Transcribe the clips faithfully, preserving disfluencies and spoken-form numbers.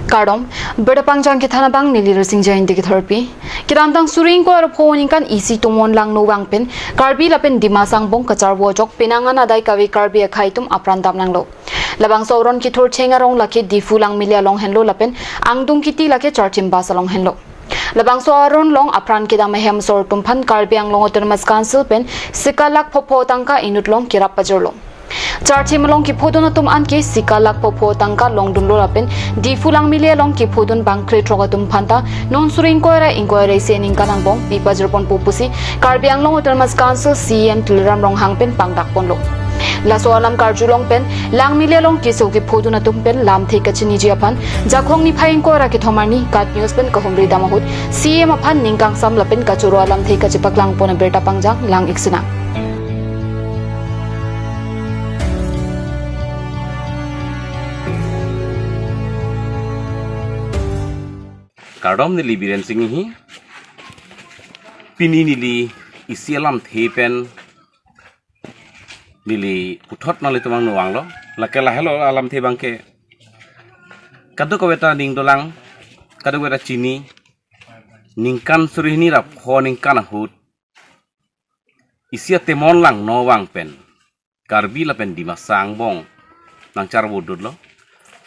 Kardom, birta pangjang kethan abang neli Rasing Jain dikithorpi. Kedamtang suri ingkoi ra pho aningkan isi tumon langno vang pen Karbi lapen Dimasa angbong kacharvo ajok penang an adai kave Karbi akhei atum apran damnanglo. Labangso aron kithurcheng arong lake Diphu Langmili along henlo lapen Angdung Kiti lake Charchim Bas along henlo. Labangso aron along apran kedam ahem asor atum aphan Karbi Anglong Autonomous Council pen sika lakh phopho tangka inut along kerap pajirlo. Charchim along kephodun atum anke sika lakh phopho tangka longdunlo lapen Diphu Langmili along kephodun bangkre throk atum aphanta non suri ingkoi ra ingkoi ra isi aningkan angbong pi pajirponpo pusi Karbi Anglong Autonomous Council C E M Tuliram Ronghang pen pangdakponlo. Laso alam karjulong pen Langmili along keso kephodun atum pen lamthe kachiniji aphan Jakhong niphai ingkoi ra kethom arni KAT News pen kahumri dam ahut C E M aphan ning kangsam lapen kachoro alamthe kachepaklangpon abirta pangjang lang-ik sinang. Kardom, neli Biren Singhi. Pini neli isi alamthe pen neli puthot nanglitum angno vanglo. Lake lahelo alamthe abangke. Kadokave ta ning dolang, kadokave ta chini. Ningkan suri hini ra pho aningkan ahut isi atumon langno vang pen Karbi lapen Dimasa angbong nangcharvodutlo.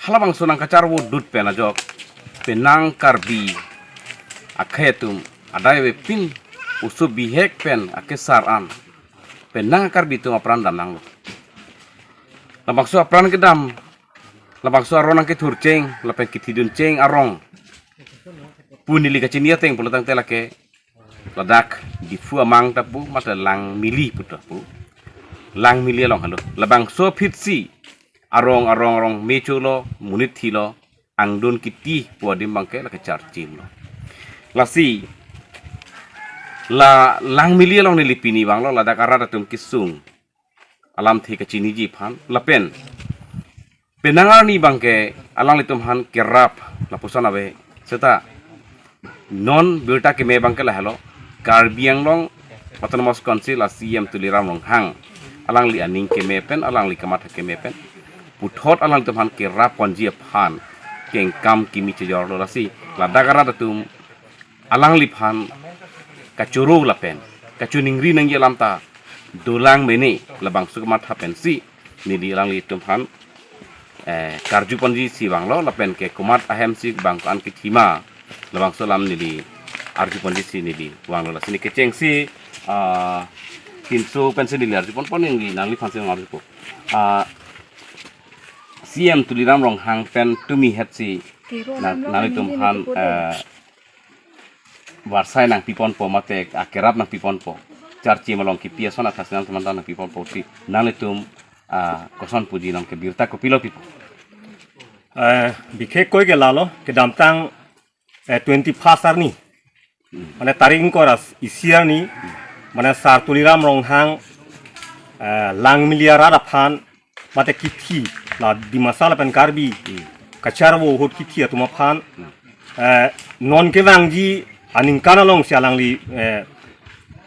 Halabangso nangkacharvodut pen ajok penang Karbi akhei atum adai avepin oso bihek pen akesar an penang Karbi atum apran damnanglo. Labangso apran kedam, labangso aron nangkethurcheng lapen kethiduncheng arong pu neli kachini ateng pulotangte lake ladak Diphu amang ta pu, mate Langmili pu ta pu. Langmili along henlo. Labangso aphitsi arong arong arong Mecho lo, Monit Thi lo, Angdung Kiti pu adim abangke lake Charchim lo. Lasi la Langmili along neli pini vanglo, ladak arat atum kesung alamthe kachiniji aphan lapen penang arni abangke alanglitum aphan kerap lapuson ave. Seta non birta keme abangke lahelo, Karbi Anglong Autonomous Council a C E M Tuliram Ronghang alangli aning keme pen, alangli kamatha keme pen puthot alanglitum aphan kerapponji aphan kengkam kimi chejorlo. Lasi ladak arat atum alangliphan kachoro lapen kachiningri nangji alam ta dolang mene, labangso kamatha pensi neli alanglitum aphan eh, karjuponji si vanglo lapen ke komat ahemsi bang ko-an kethima, labangso alam neli arjuponji si neli vanglo. Lasi neli kechengsi ah, pinso pensi neli arjuponpo, neli nangliphansi arjupo. Ah, C E M Tuliram Ronghang pen tumi hetsi na, nanglitum aphan eh, varsai nangpiponpo mate akerap nangpiponpo, Charchim along kipi ason athasi nangtum aphan nangpiponpo si nanglitum ah, koson puji nangke birta kopilo pipo? Eh, bikhek koi ke lalo, kedamtang eh, twenty-first arni, mane tarik ingkoi ra isi arni, mane Sar Tuliram Ronghang eh, Langmili arat aphan mate kithi, la Dimasa lapen Karbi kacharvo ahut kithi atum aphan eh, non kevangji aningkan alongsi alangli eh,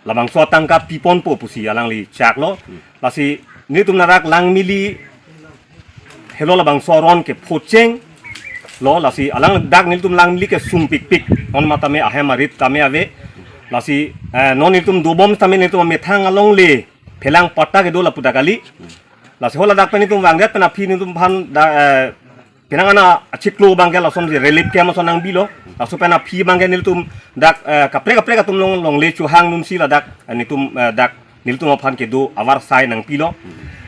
labangso atangka piponpo pusi alangli chaklo. Lasi nelitum ladak Langmili helo, labangso aron kephocheng lo. Lasi alang dak nelitum Langmili kesung pikpik, non matame ahem arit tame ave. Lasi eh, non nelitum dobom tame nelitum amethang alongle phelang patta kedo lapu ta kali. Lasi haladak pen nelitum vangdet pen aphi nelitum aphan da eh, penang an achiklo abangke lasonsi relief camp ason nangbilo. Laso pen aphi abangke nelitum dak eh, kaprek kaprek atum along longle chohangdunsi ladak eh, nelitum eh, dak nelitum aphan kedo avarsai nangpilo.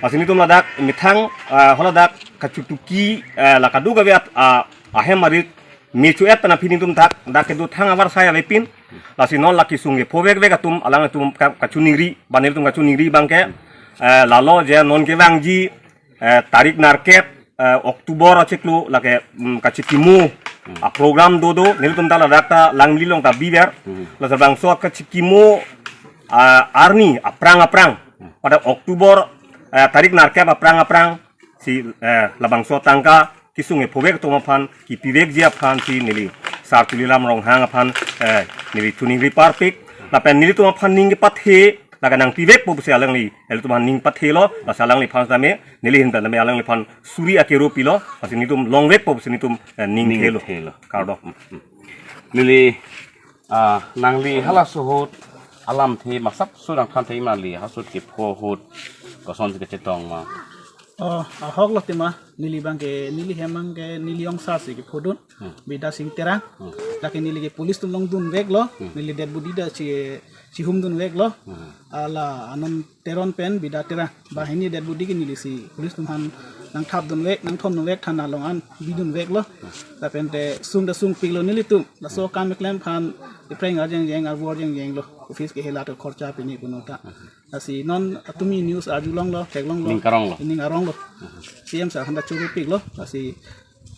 Lasi nelitum ladak methang eh, haladak kachutuki eh, la kadokave at- ah, ahem arit mecho-et pen aphi nelitum dak dak kedo thang avarsai avepin. Lasi non la kesung kepho vekvek atum alangtum ka- kachiningri, ba nelitum kachiningri abangke eh, lalo je non kevangji eh, tarik nerkep eh, October achiklo lake mm, kachikimo aprogram dodo, nelitum ta ladak ta Langmili along ta biver. Laso labangso kachikimo ah, arni aphrang aphrang pada October eh, tarik nerkep aphrang aphrang si eh, labangso atangka kesung kepho vek atum aphan kipivekji aphansi neli Sar Tuliram Ronghang aphan eh, neli chiningri parpik. Lapen nelitum aphan ning kepathe akanangpivekpo pusi alangli ilitum aphan ning pathelo, lasi alangliphan tame neli ahin pen tame alangliphan suri akero pilo, lasi nelitum longvekpo pusi nelitum, eh, ning thelo. Ning thelo. Kardom. Neli, ah, nangli halaso ahut alamthe masap sudang thanthe ma nangli halaso ahut kepho ahut kosonsi kachetong ma? Oh, ahok lo tema, neli abangke, neli hem abangke, neli ongsarsi kephodun, Hmm. Bida Sing Terang. Hmm. Lake neli ke police atum along dunveklo, Hmm. neli dead body ta che, chihumdunveklo. Hmm. Hala Anand Teron pen Bida Terang. Banghini dead body ke nelisi police atum aphan nangthapdunvek, nangthondunvek, thana along an bidunveklo. Lapente sung ta sungpiklo nelitum. Laso akam keklem aphan iphreng arjengjeng, arvo arjengjenglo. Office ke hela to khorcha pini kuno ta. Lasi non atumi news arjulonglo, theklonglo. Ning karonglo. Ning aronglo. C M sir aphanta choro piklo. Lasi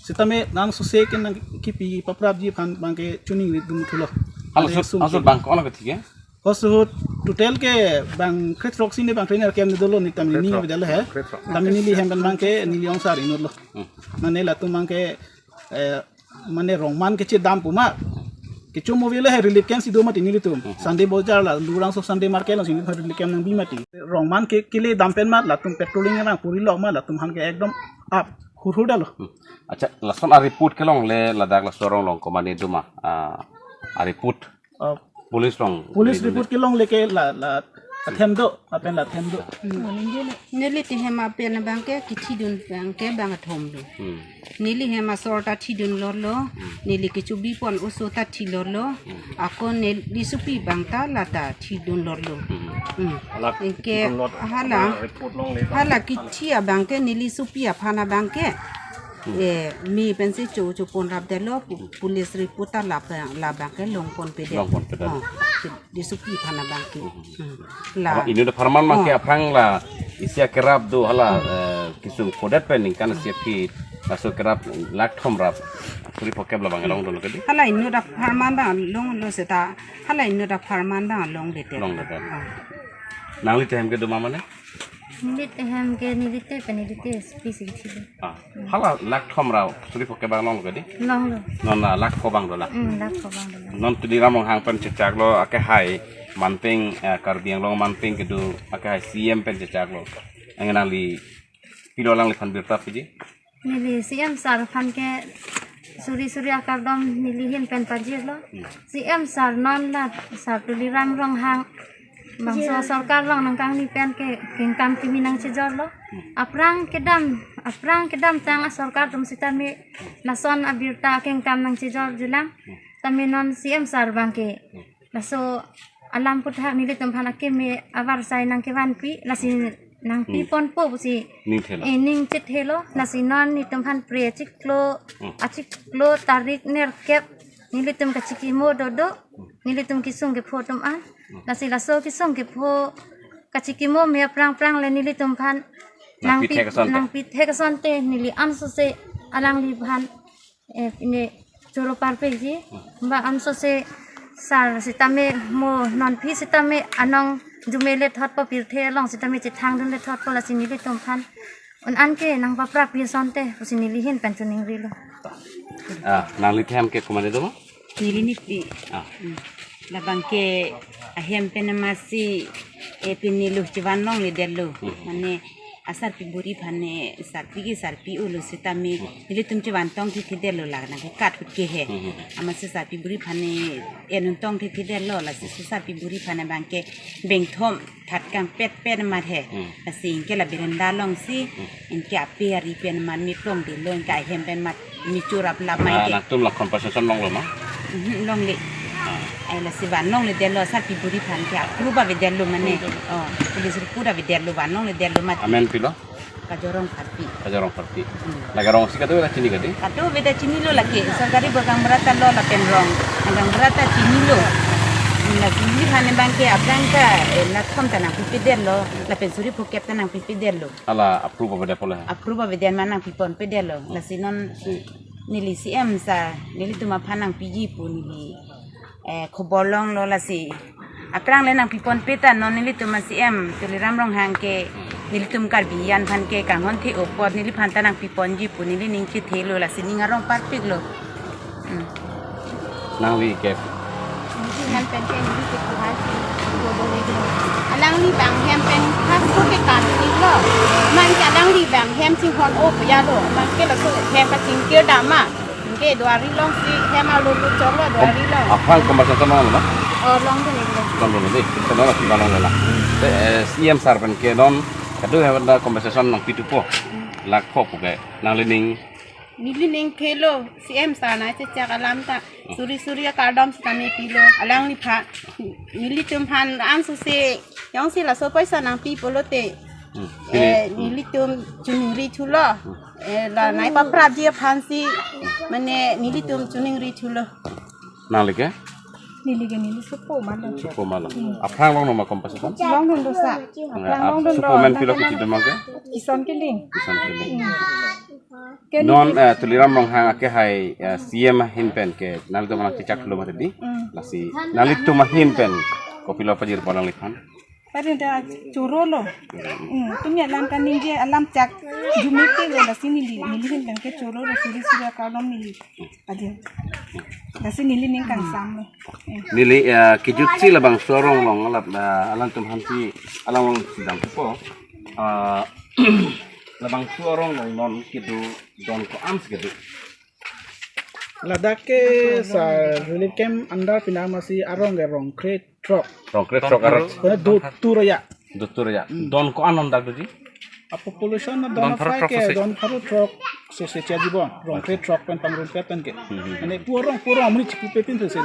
sitame nang sose ke nangkipi paprapji aphan abangke choningri dun thulo. Halaso ahut, sung halaso ahut bang ko-an lo ke thik ya? Halaso ahut total ke bang kre-throksi ne bang trainer kem ne dolo, neli tame ning Kre-throk. Bidal he. Kre-throk. Tame neli hem pen abangke neli ongsar inutlo. Hmm. Mane latum abangke, eh, mane rongman kachedam pu ma. Kecho movie le he relief camp si do mati nelitum. Hmm. Sunday Bazaar la, Lurangso Sunday Market alongsi nelitum relief camp nangbi mati. Rongman ke kele dam pen ma, latum patrolling nang puri lo ma, latum aphan ke ekdom ap hurhur dalo. Hmm. Accha, lason a-report kelongle ladak laso arong along komane do ma? Ah, a-report. Oh. Police along. Police report kelongle ke la, la athem do, lapen la athem do. Neli ti hem apen abangke kithidun abangke bang athom do. Hmm. Neli hem asor ta thidunlotlo. Hmm. Neli kechobipon oso ta thilotlo. Hmm. Ako neli sopi abang ta lata thidunlotlo. Hmm. Hmm. Hala Anke thidunlot hala, hala report longle ta. Hala kithi abangke neli sopi aphan abangke. Hmm. Eh, me pensi cho, choponrapdetlo, pu-, police report ta lap, labangke longponpedet. Longponpedet. Oh, di sopi aphan abangke. Hmm. Hmm. La. Apa inut apharman abangke Oh. aphrang la isi akerap do hala, eh, kesung phodet pen ningkan isi aphi laso kerap lakh thom rap suri phokep labang along dolo kedi? Hala inut apharman abang longlo seta, hala inut apharman abang longledet. Longledet. Oh. Nangli te hem ke do ma mane? Neli te hem ke neli te pen neli te S P si kethilo. Ah, hala lakh thom ra suri phokep abang longlo kedi? Longlo. Non la lakh pho abang do la. Hmm, lakh pho abang do la. Non Tuliram Ronghang pen chechaklo akehai manpeng, eh, Karbi Anglong manpeng kedo akehai C M pen chechaklo. Anke nangli pilo alangliphan birta piji? Neli C M sir aphan ke suri suri akardom neli ahin pen pajirlo. Hmm. C M sir non la sir Tuliram Ronghang bangso sorkar along nangkangni pen ke kengkam kimi nangchejorlo. Hmm. Aphrang kedam, aphrang kedamtang asorkar atum sitame lason abirta kengkam nangchejorjulang. Hmm. Tame non C M sir abangke Hmm. laso alam aputhak nelitum aphan akeme avarsai nangkevanpi, lasi nangpi Hmm. ponpo pusi Ning thelo. eh, ning chethelo, lasi non nelitum aphan pre achiklo, Hmm. achiklo tarik nerkep nelitum kachikimo dodo, nelitum kesung kepho atum an. Lasi laso kesung kepho kachikimo me aphrang aphrang le nelitum aphan Nangpi nangpi thek asonte. Nangpi thek asonte neli ansose alangliphan, eh, pine choro parpikji. Ba ansose sir sitame mo non aphi sitame anong jume lethotpo, pirthe along sitame chethangdun lethotpo, lasi nelitum aphan un anke nangpaprappi asonte pusi neli ahin pen choningrilo. Ah, nangli te hem ke komane do ma? Neli nipi. Ah. Hmm. Labangke ahem pen amatsi, eh, pini lo chevan longledetlo. Hmm. Mane asarpi buri aphan ne, sarpi ke sarpi-o lo sitame, Hmm. nelitum chevan tong thithidetlo la nangke kat ahut ke he. Hmm. Amatsi sarpi buri aphan ne, en un tong thithidetlo, lasi sarpi buri aphan abangke bengthom that kangpet pen amat he. Hmm. Lasi anke la berenda alongsi, Hmm. anke ape ari pen amat me plongdetlo, anke ahem pen amat me chorap lap ma Ah, anke. Nangtum la compensation longlo ma? Mhm, longle. Ah. Ai lasi van longledetlo, sarpi buri aphan ke approve avedetlo mane. Hmm. Oh, police report avedetlo, van longledetlo mati. Amen pilo? Kajorong Pharpi. Kajorong Pharpi. Hmm. La Garonsi kadokave ta chini kedi? Kadokave ta chinilo lake. Sorkari bor gaonbura ta lo lapen rong. Gaonbura ta chinilo. Hmm, la chini aphan abangke aphrang ta, eh, lakh thom ta nangpipedetlo. Lapen suri phokep ta nangpipedetlo. Hala approve avedet pole. Approve avedet ma nangpiponpedetlo. Lasi non Si. neli C M sir, nelitum aphan nangpiji pu neli eh, khobor longlo lasi. Aphrang le nangpiponpe ta non nelitum a-C M Tuliram Ronghang ke nelitum Karbi an aphan ke kanghon the-o apot neliphan ta nangpiponji pu neli ning chethelo lasi ning arong parpiklo. Hmm. Nangli ke. Neli man pen ke neli ke puhan si. Alangli Bang hem pen khas ko ke kan ni lo. Man ke alangli bang hem chinghon-o pu ya lo. Man ke laso hem kachingkir dam ma. Ke duari along si hem alo lo chok lo duari along. Aphrang compensation long lo na? Oh, longdun-ik lo. Longdun-ik lo dei. Sana la si bang long lo na. Te, eh, C M sir pen ke non kado hem ta compensation nangpi thupo. Lakh pho pu ke nanglining. Nelining ke lo C M sir nangchechak alam ta. Suri suri akardom sitame pilo alangliphan. Nelitum aphan ansose jongsi laso poisa nangpi pulote. Hmm. Eh, nelitum choningri thulo. Eh, la nangpaprapji aphansi mane nelitum choningri thulo. Nangli ke? Neli ke neli sopo ma lo. Sopo ma lo. Hmm. Aphrang longdun ma compensation? Longdun do sir. Aphrang longdun do. Sopo amen pilo kiti do ma ke? Ison Killing. Ison Killing. Hmm. Ke non, neli eh, Tuliram Ronghang akehai, eh, C M ahin pen ke nanglitum nangchechak lo mati dei. Hmm. Lasi nanglitum ahin pen kopilo pajirpo alangliphan? Pari ta choro lo. Hmm, tumi alam kaningje alam chak jumite lo, lasi neli, neli ahin pen ke choro lo, suri suri akardom neli. Pajir. Lasi nelining kangsam lo. Hmm. Neli, eh, kejutsi labangso arong along alap, eh, alangtum aphansi alang alongsi dampo. Eh, labangso arong along non kedo don ko-an si kedo? Ladak ke sir relief camp under pinama si arong ke rong kre throk. Rong kre throk arat. Kone do tur ya. Do tur ya. Hmm. Don ko-an non dak doji? A population na don pharo throk ke sose. Don pharo throk sose chajibon. Rong kre throk pen pangrum pet pen ke. Hmm, hmm. Mane pu arong pu arong muni chipu pepin sose.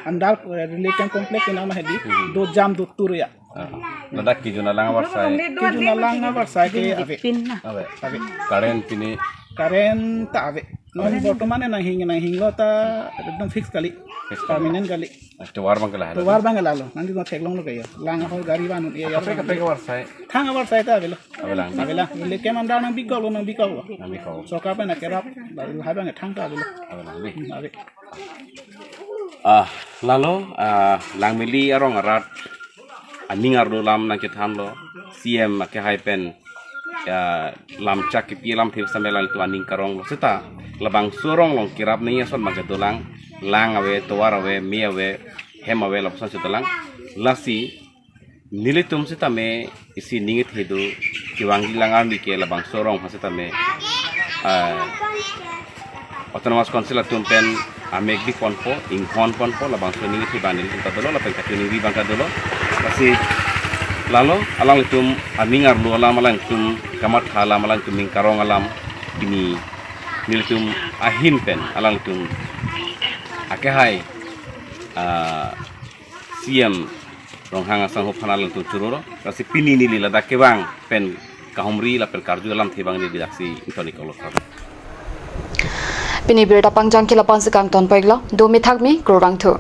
Under, eh, relief camp complex pinama hedi. Hmm. Do jam do tur ya. Ah, ladak kejun alang avarsai. Kejun alang avarsai ke ave. Ave. Ave. Current pini. Current ta ave. Non bortoman nanghing nanghinglo ta ekdom fix kali. Fix kali. Permanent kali. Ah, tovar abang ke lahelo. Tovar abang ke lahelo. Nangli no theklong lo kayo. Lang ahor gari vanun iya. Kaprek kaprek avarsai. Thang avarsai ta avelo. Avelang. Avelang. Relief camp under nangbikok lo, nangbikok lo. Nangbikok. Sorkar pen akerap lahai abang thang ta avelo. Avelang dei. Hmm, ave. Ah, lalo, ah, Langmili arong arat aning arlo alam nangkethanlo, C M akehai pen, ya, lam chak kepi alamthe same alangtum aning karonglo seta labangso arong along kerap nangji ason abang ke dolang, lang ave, tovar ave, me ave, hem ave, lapuson si dolang. Lasi nelitum sitame isi ning kethe do, kevangji alang arni ke labangso arong aphan sitame, ah, Autonomous Council atum pen amek biponpo, inghonponpo, labangso ning kethe abang nelitum ta dolo, lapen kachiningri abang ta dolo. Lasi lalo alanglitum aning arlo alam, alanglitum kamatha alam, alanglitum ning karong alam pini nelitum ahin pen alanglitum akehai, ah, C M Ronghang asangho aphan alanglitum chorolo, lasi pini neli ladak kevang pen kahumri lapen karju alamthe abang neli daksi ington-ik lo. Pini birta pangjang ke la-an si kangton pon-iklo, do me thak me, kurvangthu.